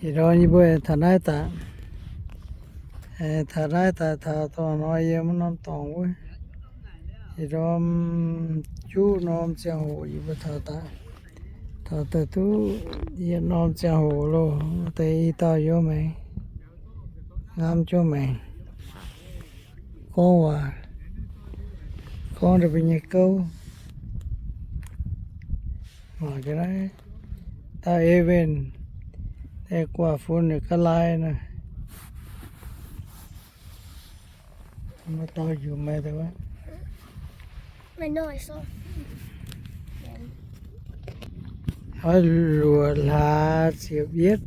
Ih ndorm yie mbuo taux naaiv daaih, taux naaiv daaih taux dorngx hnoi yiem norm dorngx wuov. Ih ndorm juqv norm ziangh hoc yie mbuo taux daaih, taux daaih duqv yietc norm ziangh hoc loh, deix i dauh yiem maengx, nqamv jienv maengx, gorngv waac, gorngv ninh mbuo nyei gouv. Mangc ga'naaiv, dauh Ewen, guaax fun ninh ga'lai naaiv. Maiv dau njuqc meih deix wuov. Oix luoqc hlaax ziepc yietv,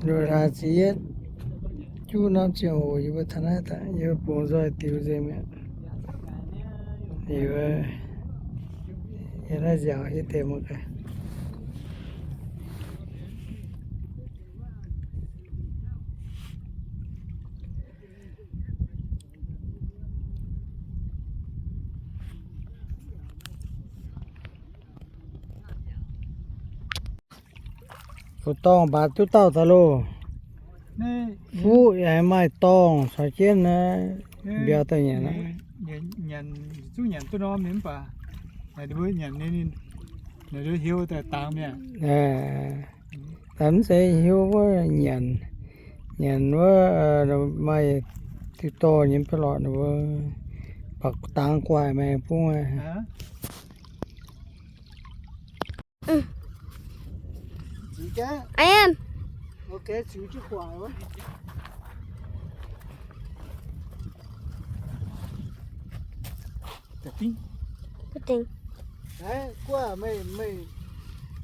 luoqc hlaax ziepc yietv, juqv norm ziangh hoc yie mbuo taux naaiv daaih, yie mbuo bungx nzoih diux nzengc mi'aqv. Yie mbuo yiem naaiv nziaauc hiuv deix mangc gaax. Fuqv dorngh mbaatc duqv dauh daaih loh. Fuqv yaac maaih dorngh caux jienv naaiv mbiauz daaih nyanc aqv. Mv zeiz hiuv wuov nyanc, nyanc wuov maaih diuh dorh nyei mv baac lorqc, ninh mbuo baac dangx guaaic maengx bung aqv.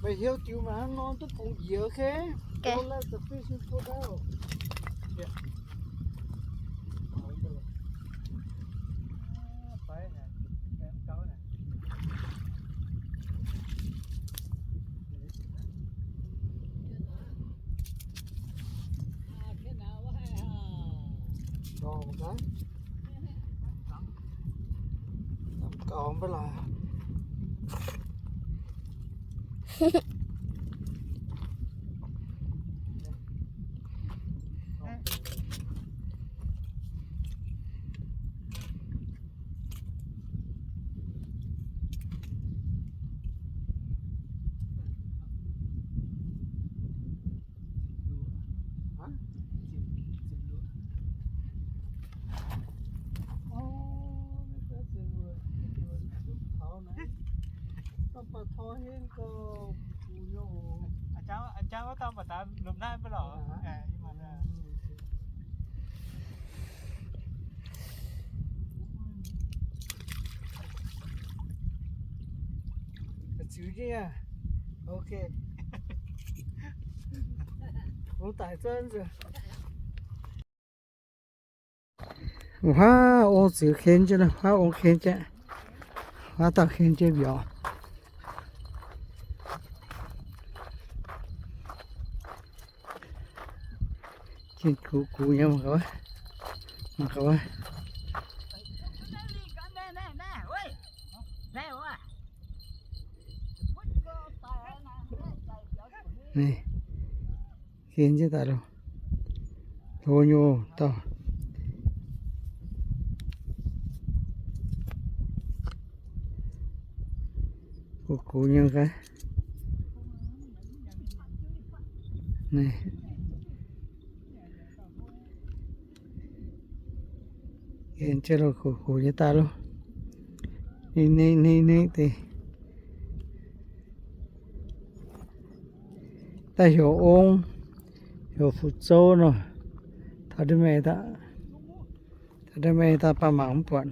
Meih heuc diux mangc hnangv nor duqv bungx njiec, okay? Huaav ong ziux ken jienv, huaav ong ken jienv, huaav dauh ken jienv mbiauz. Gux gux nyei mangc gaax, mangc gaax. Ken jienv daaih loh. Hlo nyei dauh. Gux gux nyei gaax. Ken jienv loh, gux gux nyei daaih loh. Nikv nikv nikv nikv deix. Daaih heuc ong, heuc fu'zou nor, taux ndiev mengh daaih, taux ndiev mengh daaih baac mangc mv buatc.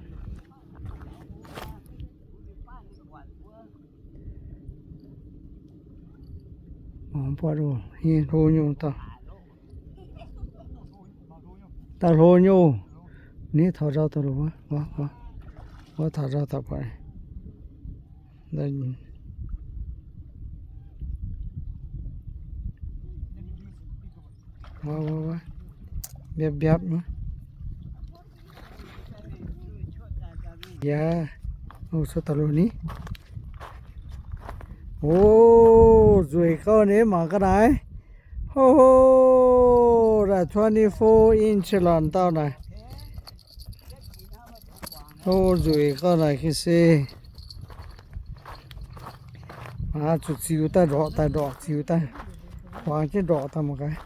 Mangc mv buatc oc. Hlo nyungc dauh. Dauh hlo nyungc. Ni taux nzauh daaih loh wuov, wuov, wuov taux nzauh daaih buatc. Wuov, wuov, wuov. Mbiapv mbiapv wuov. Yaac, o, cuotv daaih loh ni. O, nzueic gauh nyei, mangc ga'naaiv. Ho, ho, naaic twenty-four inch lorqc dauh naaic. Ho, nzueic gauh naaic ga'sie. Aa, zuqc ziux daaih ndorqc, daaih ndorqc ziux daaih. Huaangx jienv ndorqc daaih mangc gaax.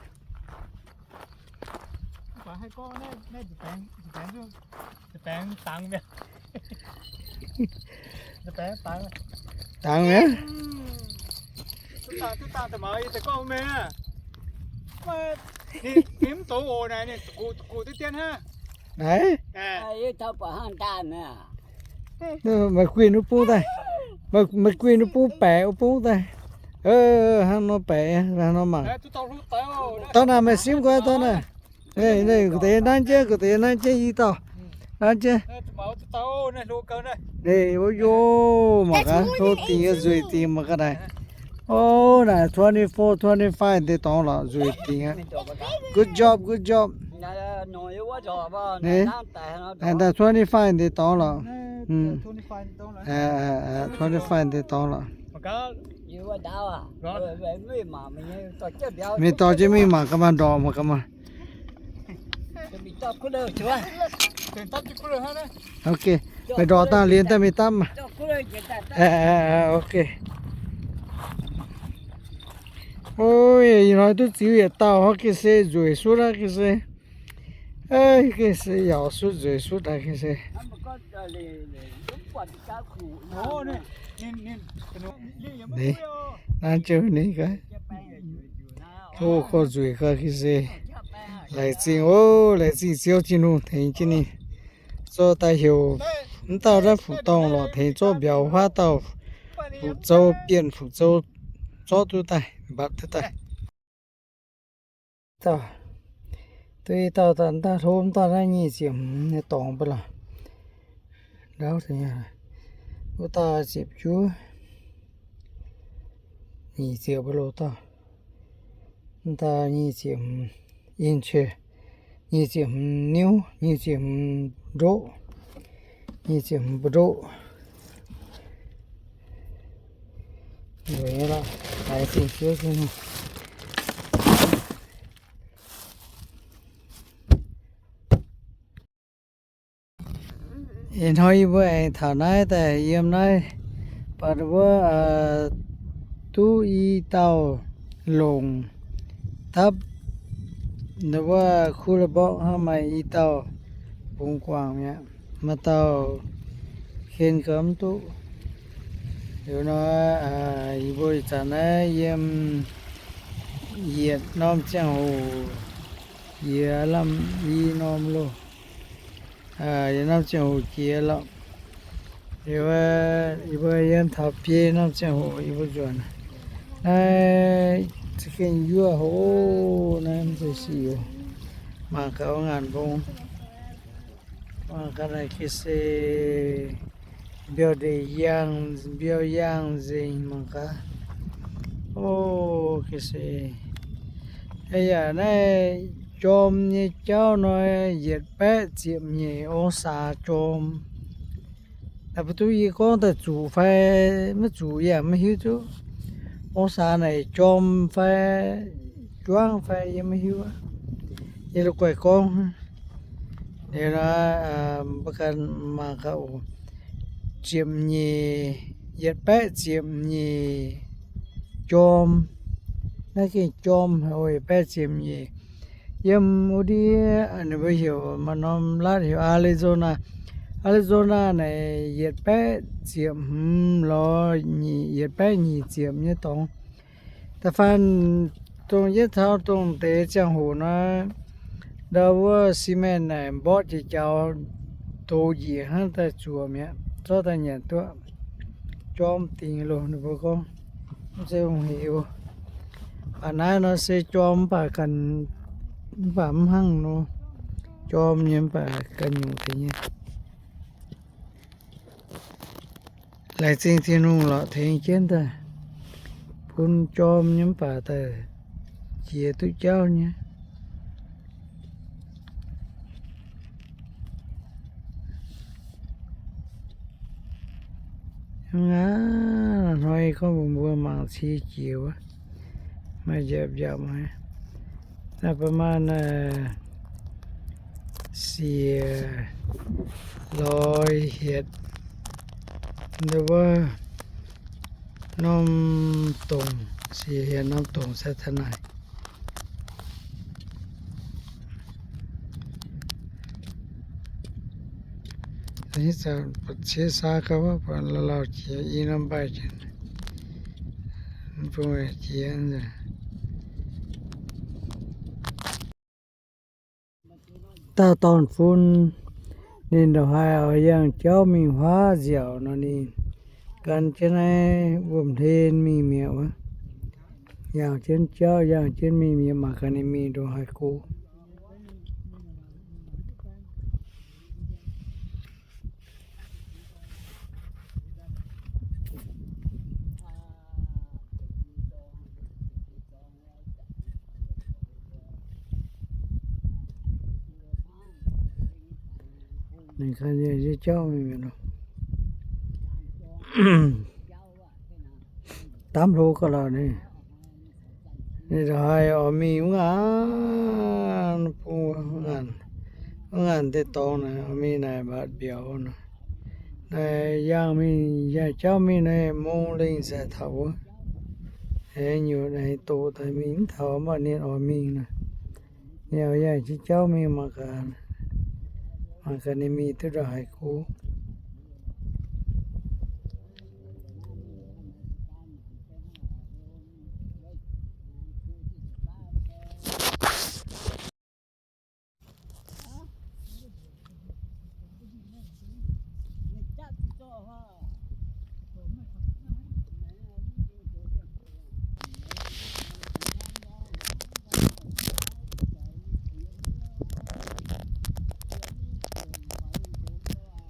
Dangx mi'aqv. Naaiv, meih guinh nuv bung daaih. Meih guinh nuv bung baeqc wuov bung daaih. Hnangv nor baeqc, hnangv nor mangc. Dorh naaic meih simv guai dorh naaic. Gu'deix nanv jienv, gu'deix nanv jienv i dauh. Nanv jienv. Wuov yoh, mangc gaax, hlo dingc, nzueic dingc, mangc gaax naaic. O, naaic twenty-four, twenty-five deix dorngx lorqc, nzueic dingc aqv. Good job, good job. Naaic daaih twenty-five deix dorngx lorqc. Twenty-five deix dorngx lorqc. Mingh dorh jienv mingh mangc gaax maah, ndorqc mangc gaax maah. Ok, meih ndorqc dangh liuz daaih mingh dapv maah. Ok. Ov, ih hnoi duqv ziux yietc dauh hov ga'sie, nzueic sutv aqv ga'sie. Ga'sie yaauc sutv, nzueic sutv aqv ga'sie. Nanv jienv ninh gaax. Tov gorx-nzueic gaax ga'sie. Laengz zingh oc, laengz zingh Ziouv Tin-Hungh tengx jienv ninh. Zorqv daaih heuc mv dauh naaiv fuqv-dorngh lorqc tengx zorqv mbiauz huaav dauh fuqv-zou, bienh fuqv-zou zorqv duqv daaih, mbatc duqv daaih. Dauh, duqv i dauh daaih, hlo mv dauh naaiv nyic ziepc hmz nyei dorngx ba'laqc. Ndau, wuov dauh ziepc juov, nyic ziepc ba'laqc dauh. Mv dauh nyic ziepc hmz inch, nyic ziepc hmz niuv, nyic ziepc hmz ndoqv, nyic ziepc hmz mbu'ndoqv. Nzueic nyei lorqc, laengz zingh Ziouv Tin-Hungh. Ih hnoi yie mbuo aengx taux naaiv daaih yiem naaiv, baac wuov, duqv i dauh longc dapv, wuov kuv la'mborqv hnangv, maaih i dauh bungx guangc mi'aqv, maaih dauh ken gau mv duqv. Liuz nor, yie mbuo ih zanc naaiv yiem yietc norm ziangh hoc, jiex lamh i norm loh. Yietc norm ziangh hoc jiex lorqc. Liuz, yie mbuo yiem taux biei norm ziangh hoc yie mbuo nzuonx. Naaiv za'gengh yuoqv hoc, naaiv mv zeiz sic oc. Mangc gaax ngaanc mbong. Mangc gaax naaic ga'sie, mbiauh ndeic yangh, mbiauh yangh nzengc mangc gaax. O, ga'sie. Yaac naaiv jorm nyei jauv nor, yietc baeqv ziepc nyeic องศา jorm. Naaiv mbuo duqv yie gorngv daaih zuqc fai maiv zuqc yie yaac maiv hiuv duqv. องศา naaic jorm fai juangv fai yie maiv hiuv. Yie la'guaih gorngv. Liuz nor, mbuo ganh mangc gaax oc. Ziepc nyeic, yietc baeqv ziepc nyeic jorm. Naaiv gengh jorm haic oc, yietc baeqv ziepc nyeic. Yiem wuov ndiev ninh mbuo heuc maaih norm laatv heuc Arizona. Arizona naaic yietc baeqv ziepc hmz lorz nyic, yietc baeqv nyic ziepc nyei dorngx. Da'faanh dongh yietv taux dongh deix ziangh hoc nor, ndau wuov cement naaic mborqv jiex jaux, dox njiec hnangv daaih zuoqc mi'aqv, zorqv daaih nyanc duqv. Jorm dingc loh ninh mbuo gorngv. Mv zeiz hungh hec oc. Baac naaiv nor se jorm mv baac ganh, mv baac mv hnangv nor, jorm nyei mv baac ganh nyungc deix nyei. Laengz zingh Tin-Hungh lorqc tengx jienv daaih bun jorm nyei mv baac daaih jiex duqv jauv nyei. Hnangv naaiv hnoi gorngv mbuox mbuo mangc cie jiex wuov, maaih njapc njapc haic. ประมาณ siec loix hietc, nduov, norm dongc, siec hietc norm dongc se taux naaic. Ciev saa gauh lauh lauh jiex i norm mbaih jiex, mv bung jiex. Daauh dorn-fun ninh ndongc haaix oix yangh jauv mingh huaav nziaauc nor, ninh gan jienv naaiv wuom-hlen mingh mi'aqv wuov. Yangh jienv jauv, yangh jienv mingh mi'aqv, mangc gaax ninh mingh ndongc haaix go. Ninh ganh yangh jienv jauv mingh mi'aqv. Damv hlo gauh lauh ninh. Ninh ndongc haaix oix mingh wuov ngaanc, wuov ngaanc deix dorngx naaic, oix mingh naaic mbatc mbiauz nor. Naaic yangh mingh, yangh jauv mingh naaic mong lengh sai taux wuov. Aengx nyutc aengx doqc daaih mingh mv taux, mv baac ninh oix mingh nor. Ninh oix yangh jienv jauv mingh mangc gaax, mangc gaax ninh mingh duqv ndongc haaix go.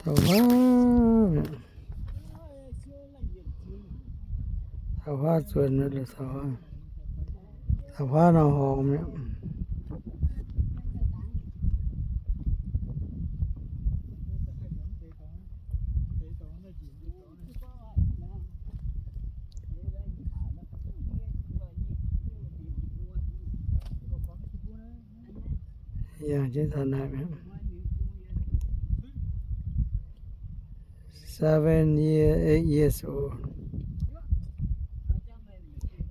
Taux huaav, taux huaav zuonx, taux huaav nor horngz mi'aqv. Yangh jienv taux naaic mi'aqv. Seven year, eight years old.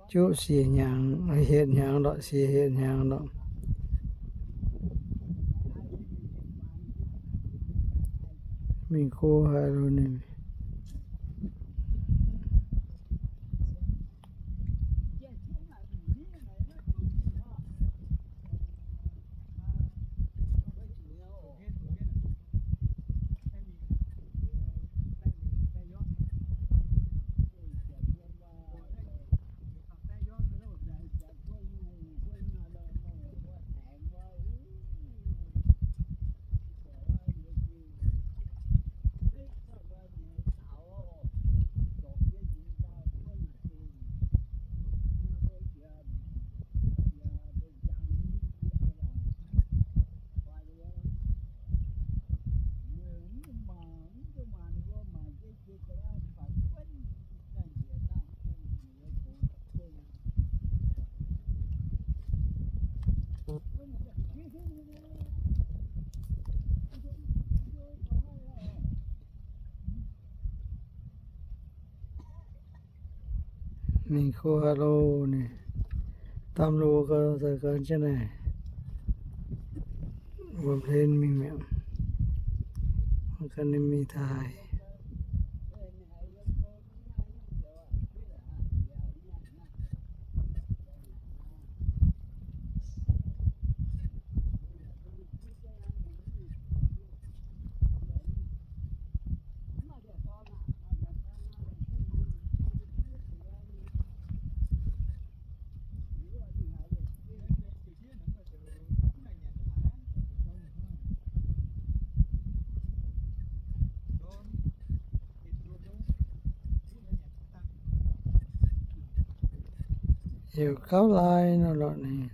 Juqv siec hnyangx, hietc hnyangx lorqc, siec hietc hnyangx lorqc. Mingh go haaix lo ninh. Ninh go haaix lo ninh, damv lo gau, daaih gan jienv naaic wuom-hlen mingh mi'aqv. Gan ninh mingh daaih. Heuc gauv lai nor lorqc ninh.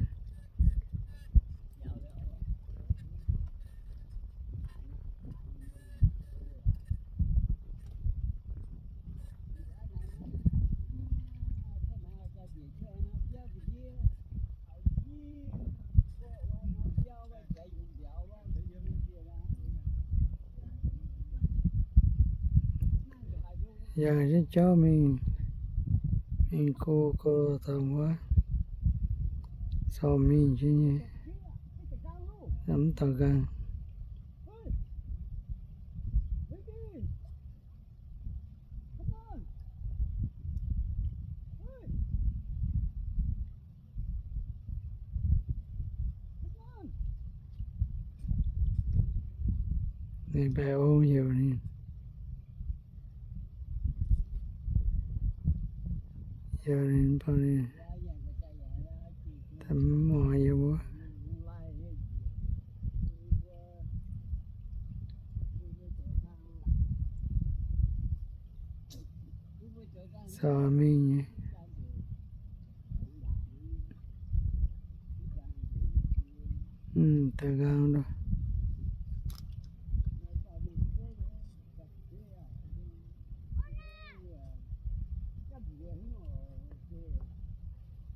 Yangh jienv jauv mingh, mingh go, go taux wuov, corc mingh jienv nyei, mv daux nqaang. Ninh mbaengx ong heuc ninh, heuc ninh, mv baac ninh mv muangx yiem wuov. Corc mingh nyei. Daux nqaang loh.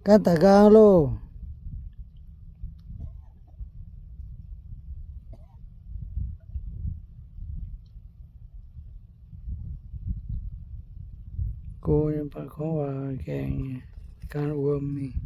Ganh daux nqaang loh. Go nyei, mv baac gorngv waac gaengh nyei, gan wuom mingh.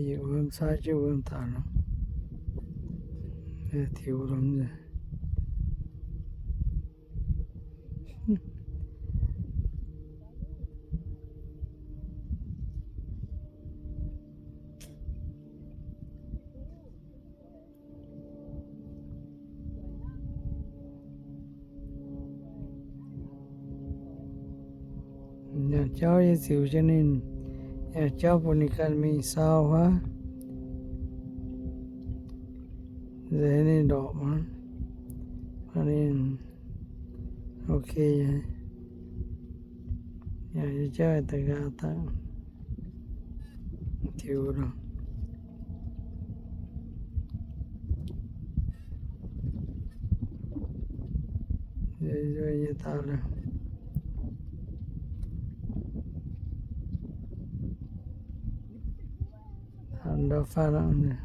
Bieqc wuom, caav jienv wuom taux nor, tiux lomh nzengc. Nyanc jauv yie ziux jienv ninh, nyanc jauv bun ninh ganh mingh sau wuov, nzengc ninh ndorpc wuov, ninh ok. Yaac yie jauv daaih nqaang dangh tiux lorqc. Nzueic nzueic nyei daaih lorqc. Ndau faanh lorqc.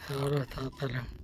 Taux lorqc, taux daaih lorqc.